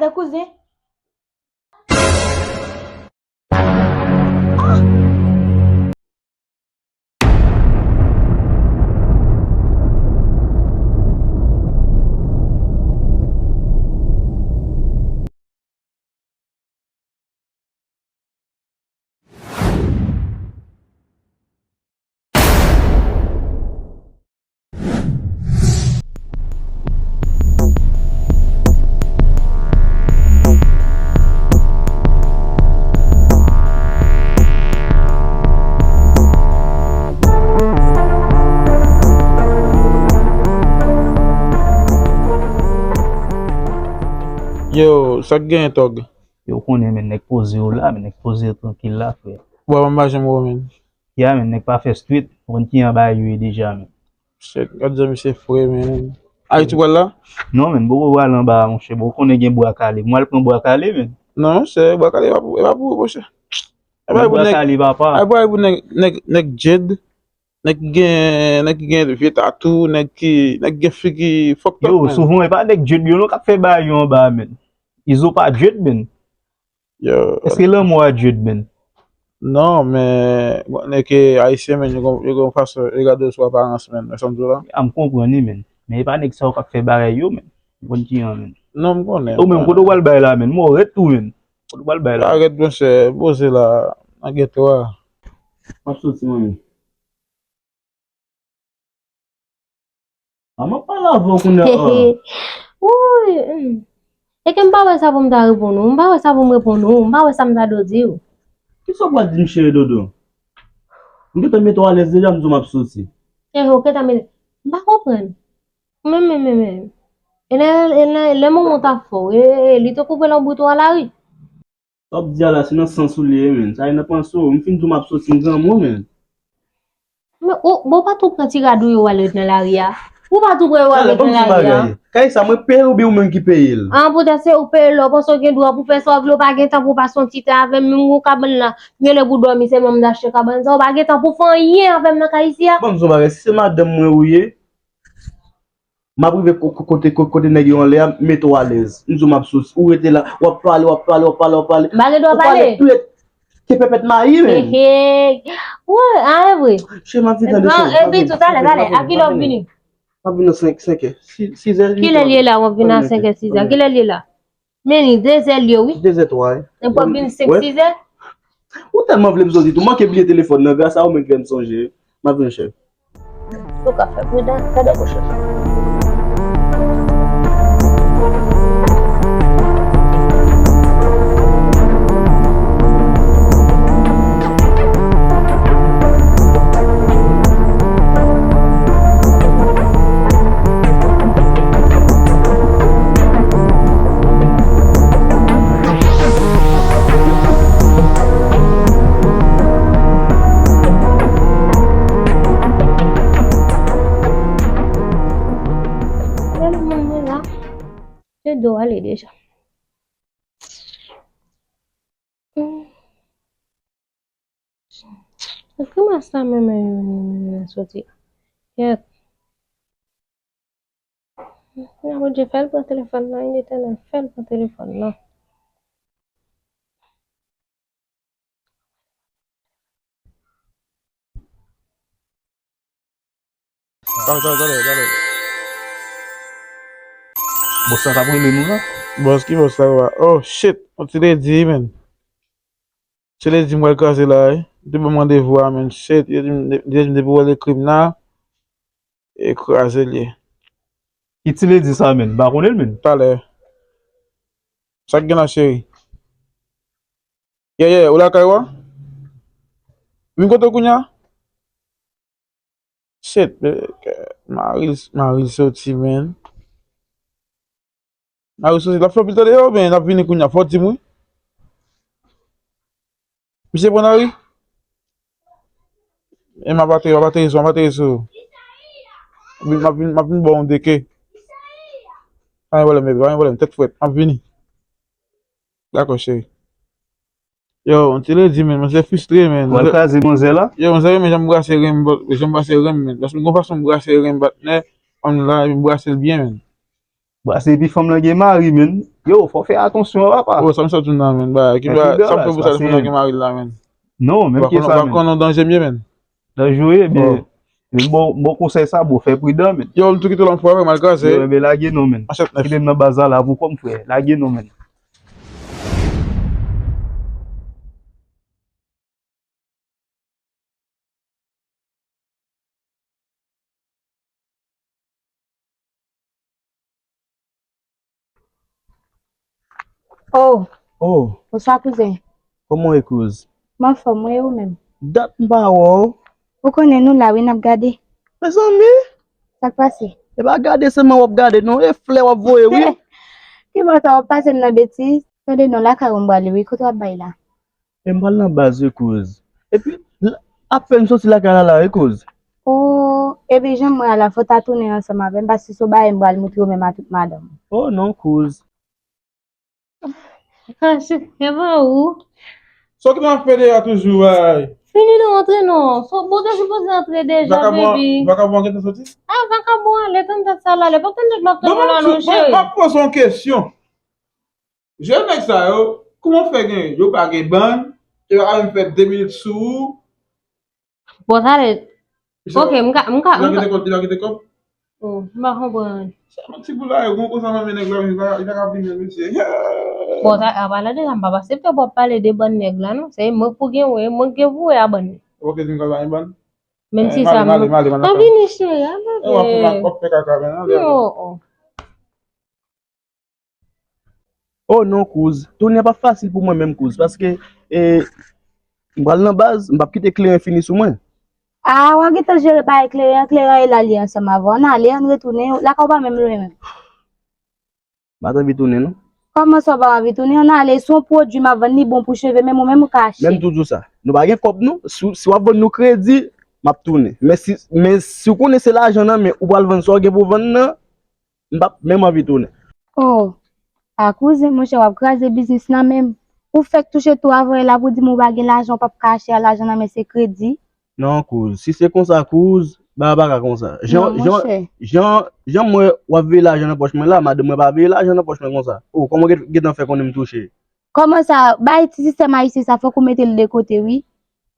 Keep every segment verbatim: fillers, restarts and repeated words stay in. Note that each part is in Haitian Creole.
Tande kouzen. Yo, sa k genyen, Tòg? Yo konnen, men nèg poze yo la, men nèg poze yo trankil la, frè. Bwa pa janm wè w, men. Ya, men nèg pa fè street, ou konn ki jan bagay yo ye deja, men. Shit, gad jan misye fre, men. Ayiti w pral la? Non, men, m poko pral anba a, monchè, bon, ou konnen gen bwa kale. M pral pran bwa kale, men. Non, monchè, bwa kale, e pa pou, e pa pou, monchè. E pa pou nèg, bwa kale, papa. E pa pou nèg, nèg, nèg Jed. Nèg ki gen, nèg ki gen vye tatou, nèg ki, nèg gen figi fucked up, yo, men. Souvan, e pa nèg Jed yo non k ap fè bagay yo anba a, men. Izo pa Jed, men. Yo. Èske lanmò a Jed, men? Non, men, bon, nèg ki ayisyen, men, yo gon, yo gon fason, yo gade w sou aparans, men. Wè sa m di w la? A, m konprann li, men. Men e pa nèg sa yo k ap fè bagay yo, men. Ou konn ki jan, men. Non, m konnen. Ou menm, kote w pral bay la, men? Mò rèd tou, men. Kote w pral bay la? Arèt, monchè, poze la, nan geto a. M ap soti, manmi. A, m ap pale avè w kounye a. Wouy, hmm. E ke m pa wè sa pou m ta reponn ou. M pa wè sa pou m reponn ou. M pa wè sa m ta dwe di w. Kisa w pral di m, cheri dodo? M gentan mete w alèz deja, m di w m ap soti. Eh, ok, ta mete. M pa konprann. Men, men, men, men. E lè, e lè, lè manman w ta fè w, e, e, li te koupe lanbrit ou a lari. Sa w ap di a la, se nan sans ou li ye, men. Sa e nan panse w. M fin di w m ap soti, m granmoun, men. Men, ou, bon, ou pa tou pran ti rad ou yo, w al ret nan lari a? Ou pa tou pran yo, w al ret nan lari a? Kay sa, mwen peye l oubyen ou menm ki peye l? An, poutèt se ou peye l, lè w panse w gen dwa pou fè sa w vle, ou pa gen tan pou w pase yon ti tan avè m, menm ou kabann la, gen lè pou w dòmi sèlman, m t achte kabann sa, ou pa gen tan pou w fè anyen avè m nan kay isi a. Ban m di w yon bagay, si se madanm mwen ou ye, m ap rive ko-, ko-, kote, ko-, kote nèg yo anlè a, m mete w alèz. M di w m ap soti. Ou rete la, w ap pale, w ap pale, w ap pale, w ap pale. M pa gen dwa pale. Ou pale plet ke pèpèt mayi, men. He, he. Wè, a, e vre. Che, m ap vin tande. Non, epi tou, talè, talè. A kilè w ap vini? M ap vin nan senk, senk è. Sis, sis è. Kilè l ye la, w ap vin a senk è, sis è? Kilè l ye la? Men li, de zè l ye, wi. De zè twa, wi. Epi w ap vin senk, sis è? Ou tèlman vle m soti tou, manke bliye telefòn nan, gras a ou menm k fè m sonje. M ap vin, chè. Ou ka fè pridan, fè de kochon. Gade moun mwen la. Se do ale deja. Hmm. Èske mas la menm, menm, menm, menm soti? Kèt. Seyè Bondye, fè l pran telefòn nan, wi, Letènèl, fè l pran telefòn nan. Talè, talè, talè, talè. Bòs la t ap rele nou la. Bòs, ki bòs la, wa? Oh, shit! On ti ledi, man. Ti ledi, m pral kraze la, wi. Li te ban m randevou a, man. Shit, li te di m, li te di m depi w wè l ekri m la, e kraze l ye. Ki ti ledi sa, man? M pa konnen l, man. Talè. Sa k gen la, cheri? Yeah, yeah, ou lakay ou a? Vin kote w kounye a? Shit, eh, Maril, Maril soti, man. Maril soti, l ap fè anpil tan deyò, men l ap vini kounye a, fò w di m wi. Misye pran lari? E m ap ateri, m ap ateri sou, m ap ateri sou. M ap vin, m ap vin ba w yon deke. Pa gen pwoblèm, bebe, pa gen pwoblèm, tèt frèt, m ap vini. Dakò, cheri. Yo, on ti ledi, man, mwen se fristre, man. Ou al kraze manzè la? Yo, mwen se renmen jan m brase renm, jan m brase renm, man. Paske m gon fason m brase renm, patnè, on la, epi m brase l byen, man. Brase epi fanm lan gen mari, man. Yo, fò fè atansyon, papa. Oh, sa m sot di w la, menn. Ba, ki ba, sa m fè pou sa, pou nèg gen mari la, menn. Non, menm ki sa, menn. Ou pa konn danje m ye, menn. Danje w ye, men, men bon, bon konsèy sa, bon, fè pridan, menn. Yo, m tou kite w la, m fwa, mal kraze. Yo, men lage non, menn. Kite m nan baz la, la, pou kò m, frè. Lage non, menn. Oh, oh, bonswa kouzen. Kòman w ye, kouz? M anfòm, wi, ou menm? Dat m pa wè w. Ou konnen nou la, wi, n ap gade. Mezanmi! Sa k pase? E pa gade sèlman w ap gade, non. E flè w ap voye, wi. Ki bò sa w ap pase m nan betiz? Tande non, lakay ou m prale, wi. Kote w ap bay la? E m pral nan baz wi, kouz. Epi, apèn m soti lakay la la wi, kouz. Oh, epi jan m wè a la, fò w ta tounen ansanm avè m, paske se yon bagay m pral montre w menm a tout madanm ou. Oh non, kouz. Kache, e pa ou? Sa w gentan ap fè deyò toujou, ay? Fini non, antre non. Bon, te sipoze antre deja, baby. Vakabon an gentan soti? Ah, vakabon ale, tann tèt sa l ale. Pa tann nèg m ap tann ou la non, cheri. Bon, m ap poze w yon kesyon. Jèn nèg sa yo, kouman w fè gen, yo pa gen bann, yo pa ka menm fè de minit sou ou? Bon, talè. Ok, m ka, m ka, m ka. Li pa kite kòb, li pa kite kòb? Oh, m pa konprann. Sèlman ti boul la, yo gon konsa nan men nèg la, li pa, li pa ka vini, mesye. Bon, sa, apa la deja, m pa aksepte pou w ap pale de bann nèg la, non. Se mwen pou gen, wi, mwen gen pou wè a bann. Ok, di m ka pa gen bann? Menm si sa, m vini, cheri, a, bebe. W ap fè kaka, men, ale, ale. Non. Oh non, kouz. Tounen p ap fasil pou mwen menm, kouz, paske, e, m pral nan baz, m p ap kite kleren fini sou mwen. Ah, w a gentan jere bagay kleren an, kleren an e la li ansanm avè w. Ann ale, ann retounen, lakay ou pa menm lwen menm. M pa t anvi tounen, non. Kòman sa w pa anvi tounen? Ann ale, se yon pwodui m ap vann, li bon pou cheve, menm ou menm ou ka achte. Men m tou di w sa, nou pa gen kòb, non. Si, si w ap vann nou kredi, m ap tounen. Men si, men si w konnen se lajan nan men ou pral vann sa w gen pou vann nan, m p ap menm anvi tounen. Oh, a kouzen, monchè, w ap kraze biznis nan men m. Ou fèk touche tou avè w la pou di m ou pa gen lajan, ou p ap ka achte a lajan nan men se kredi. Non, kouz. Si se konsa, kouz, bagay pa ka konsa. Jan, non, jan, monchè. Jan, jan m wè w ap veye lajan nan pòch mwen la, madanm mwen pa veye lajan nan pòch mwen konsa. Oh, kòman w gen, gentan fè konnen m touche? Kòman sa? Bay ti sistèm ayisyen sa, fòk ou mete l de kote, wi.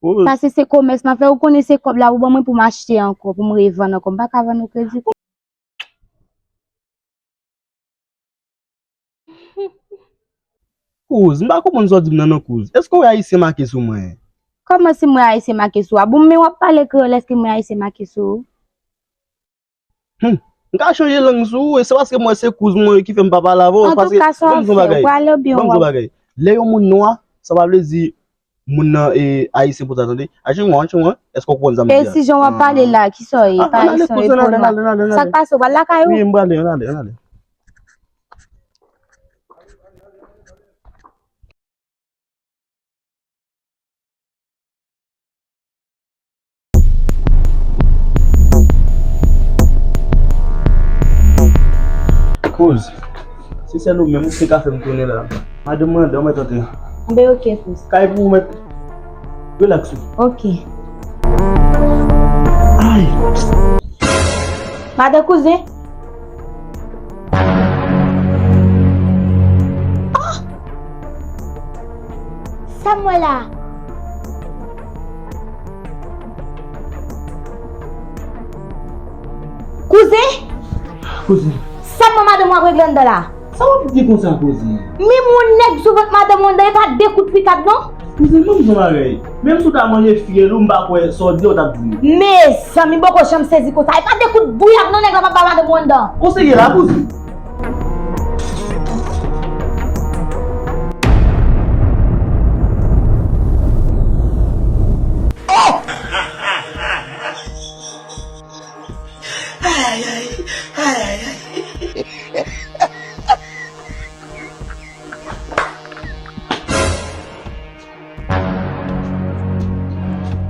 Kouz. Paske se komès m ap fè, ou konnen se kòb la ou ban mwen pou m achte ankò, pou m revann ankò. M pa ka vann ou kredi. Kouz, m pa konprann sa w di m nan non, kouz. Èske w wè ayisyen make sou mwen? Kòman si m wè ayisyen make sou w? A bon, men w ap pale kreyòl, èske m wè ayisyen make sou ou? Hmm. M ka chanje lang sou ou, e se paske m wè se kouz mwen ki fè m pa pale avè w, paske, antouka, sa w ap fè, ou prale oubyen w ap... Ban m di w bagay. Lè yon moun nwa, sa pa vle di moun nan, e, ayisyen pou sa, tande. Achiman, achiman, èske w konprann sa m di a? E si jan w ap pale la, kisa w ye? Pa ayisyen w ye pou w la. Sa k pase, w pral lakay ou? Wi, m prale, ann ale, ann ale. Kouz, si se nou menm, ou te ka fè m tounen la. Madanm mwen andan, mèt antre. Anben, ok, kouz. Kay pou ou mèt. Relax ou. Ok. Ay! Madan kouzen. Oh! Sa m wè la? Kouzen? Kouzen. Sa m wè madanm w ap regle anndan la? Sa w ap di konsa, kouzen? Menm yon nèg sou vant madanm ou anndan, e pa de kout pikad, non? Kouzen, ban m di w yon bagay. Menm si w ta manje fyèl ou, m pa kwè sa w di a w t ap di m. Mezanmi, m poko janm sezi konsa. E pa de kout gouyad non nèg la p ap ba madanm ou anndan. Konseye la, kouzen. Oh! Ay, ay, ay, ay, ay.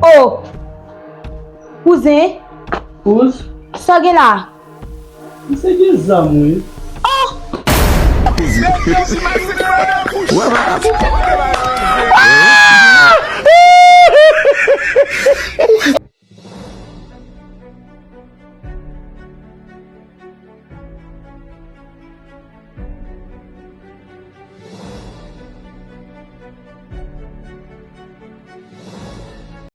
Oh! Kouzen? Kouz? Sa w gen la? Misye gen zam, wi. Oh! Wè, wè.